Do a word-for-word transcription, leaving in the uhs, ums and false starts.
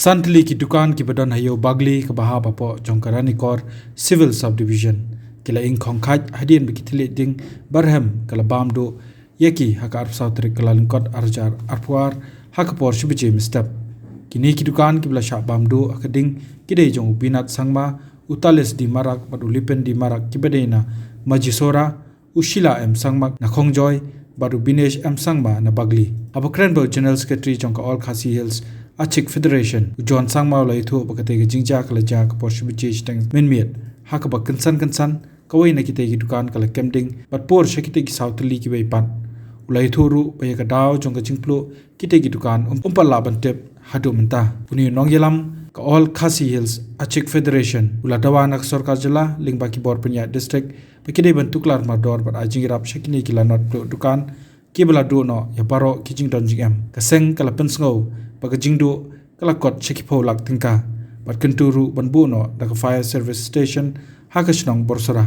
San tylli ki dukan kiba don ha Ïew Bagli kaba hap hapoh jong ka Ranikor Civil Subdivision ki la ing khongkhaj hadien ba ki thylliej ding barhem ka la bam duh ïa ki ha ka arphew saw tarik Kyllalyngkot arhajar arphew ar ha ka por shi baje mynstep. Kine ki dukan kiba la shah bam duh ha ka ding ki dei jong u Binat Sangma, u Talis D Marak bad u Lipen D Marak kiba dei na Majisora, u Sheila M Sangma na Khongjoi bad u Binesh M Sangma na Bagli. Haba kren bad u General Secretary jong ka All Khasi Hills Achik Federation, u John Sangma, u la ïathuh ba katei ka jingjia ka la jia ha ka por shi baje shiteng mynmiet, ha kaba kynsan kynsan kawei na kitei ki dukan ka la kem ding bad pur sha kitei ki saw tylli kiwei pat. U la ïathuh ruh ba ïa ka daw jong ka jingpluh kitei ki dukan ym, ym pat lah ban tip haduh mynta. Une u nongïalam ka All Khasi Hills Achik Federation u la dawa na ka sorkar jylla lyngba ki bor pynïaid district ba ki dei ban tuklar mardor bad ai jingïarap sha kine ki lanot pluh dukan kiba la duh noh ïa baroh ki jingdon jingem. Ka seng ka la pynsngew ba ka jingduh ka la kot sha ki phew lak tyngka bad kyntu ruh ban buh noh da ka fire service station ha ka shnong Borsora.